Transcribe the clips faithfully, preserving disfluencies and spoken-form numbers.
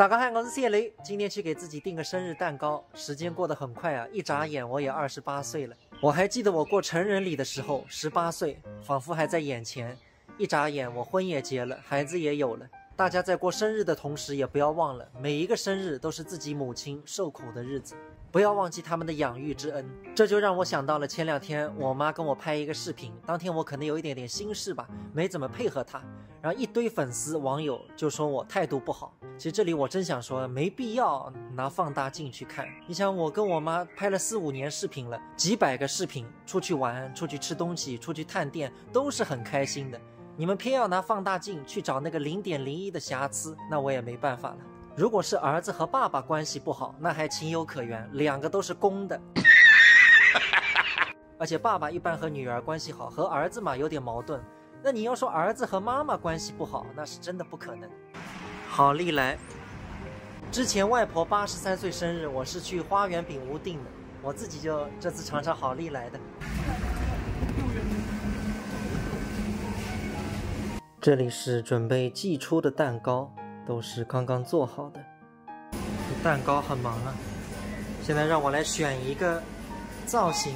大家好，我是谢雷，今天去给自己订个生日蛋糕。时间过得很快啊，一眨眼我也二十八岁了。我还记得我过成人礼的时候，十八岁，仿佛还在眼前。一眨眼，我婚也结了，孩子也有了。大家在过生日的同时，也不要忘了，每一个生日都是自己母亲受苦的日子，不要忘记他们的养育之恩。这就让我想到了前两天我妈跟我拍一个视频，当天我可能有一点点心事吧，没怎么配合她，然后一堆粉丝网友就说我态度不好。其实这里我真想说，没必要拿放大镜去看。你想，我跟我妈拍了四五年视频了，几百个视频，出去玩、出去吃东西、出去探店，都是很开心的。你们偏要拿放大镜去找那个零点零一的瑕疵，那我也没办法了。如果是儿子和爸爸关系不好，那还情有可原，两个都是公的。而且爸爸一般和女儿关系好，和儿子嘛有点矛盾。那你要说儿子和妈妈关系不好，那是真的不可能。好利来，之前外婆八十三岁生日，我是去花园饼屋订的，我自己就这次尝尝好利来的。这里是准备寄出的蛋糕，都是刚刚做好的。蛋糕很忙啊，现在让我来选一个造型。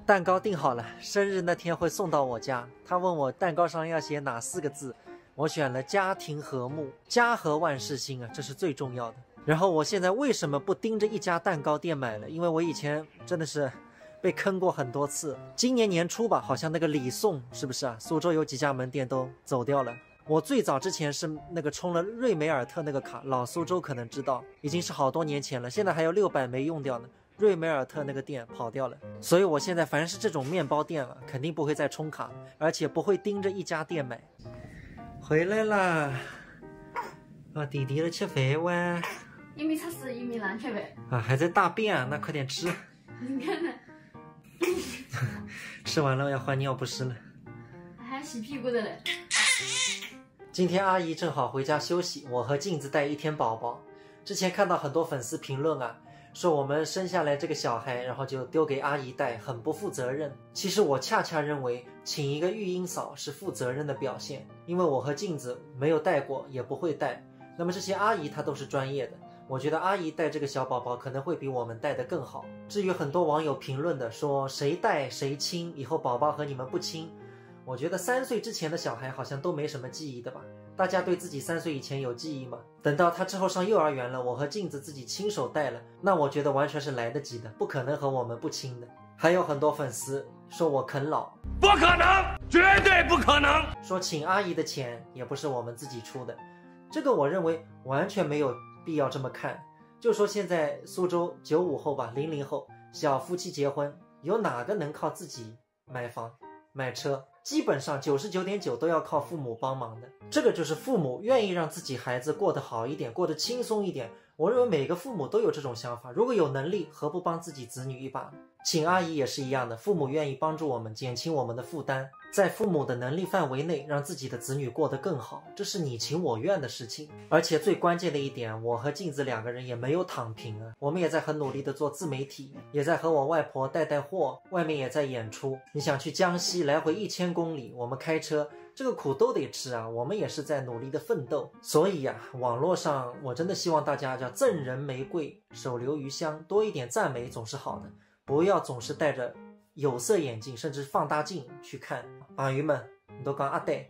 蛋糕订好了，生日那天会送到我家。他问我蛋糕上要写哪四个字，我选了家庭和睦，家和万事兴啊，这是最重要的。然后我现在为什么不盯着一家蛋糕店买了？因为我以前真的是被坑过很多次。今年年初吧，好像那个李送，是不是啊？苏州有几家门店都走掉了。我最早之前是那个充了瑞美尔特那个卡，老苏州可能知道，已经是好多年前了。现在还有六百没用掉呢。瑞美尔特那个店跑掉了，所以我现在凡是这种面包店了，肯定不会再充卡了，而且不会盯着一家店买。回来啦，啊，弟弟了吃饭哇。一面吃屎，一面浪吃饭。啊，还在大便啊，那快点吃。你看看。吃完了要换尿不湿了。还洗屁股的嘞。今天阿姨正好回家休息，我和镜子带一天宝宝。之前看到很多粉丝评论啊，说我们生下来这个小孩，然后就丢给阿姨带，很不负责任。其实我恰恰认为，请一个育婴嫂是负责任的表现，因为我和镜子没有带过，也不会带。那么这些阿姨她都是专业的，我觉得阿姨带这个小宝宝可能会比我们带的更好。至于很多网友评论的说谁带谁亲，以后宝宝和你们不亲，我觉得三岁之前的小孩好像都没什么记忆的吧？大家对自己三岁以前有记忆吗？等到他之后上幼儿园了，我和镜子自己亲手带了，那我觉得完全是来得及的，不可能和我们不亲的。还有很多粉丝说我啃老，不可能，绝对不可能。说请阿姨的钱也不是我们自己出的，这个我认为完全没有必要这么看。就说现在苏州九五后吧，零零后，小夫妻结婚，有哪个能靠自己买房、买车？基本上九十九点九都要靠父母帮忙的。这个就是父母愿意让自己孩子过得好一点，过得轻松一点。我认为每个父母都有这种想法，如果有能力，何不帮自己子女一把呢？请阿姨也是一样的，父母愿意帮助我们，减轻我们的负担，在父母的能力范围内，让自己的子女过得更好，这是你情我愿的事情。而且最关键的一点，我和镜子两个人也没有躺平啊，我们也在很努力的做自媒体，也在和我外婆带带货，外面也在演出。你想去江西来回一千公里，我们开车，这个苦都得吃啊，我们也是在努力的奋斗。所以呀，网络上我真的希望大家叫赠人玫瑰，手留余香，多一点赞美总是好的，不要总是戴着有色眼镜甚至放大镜去看。朋友们，你都讲阿对，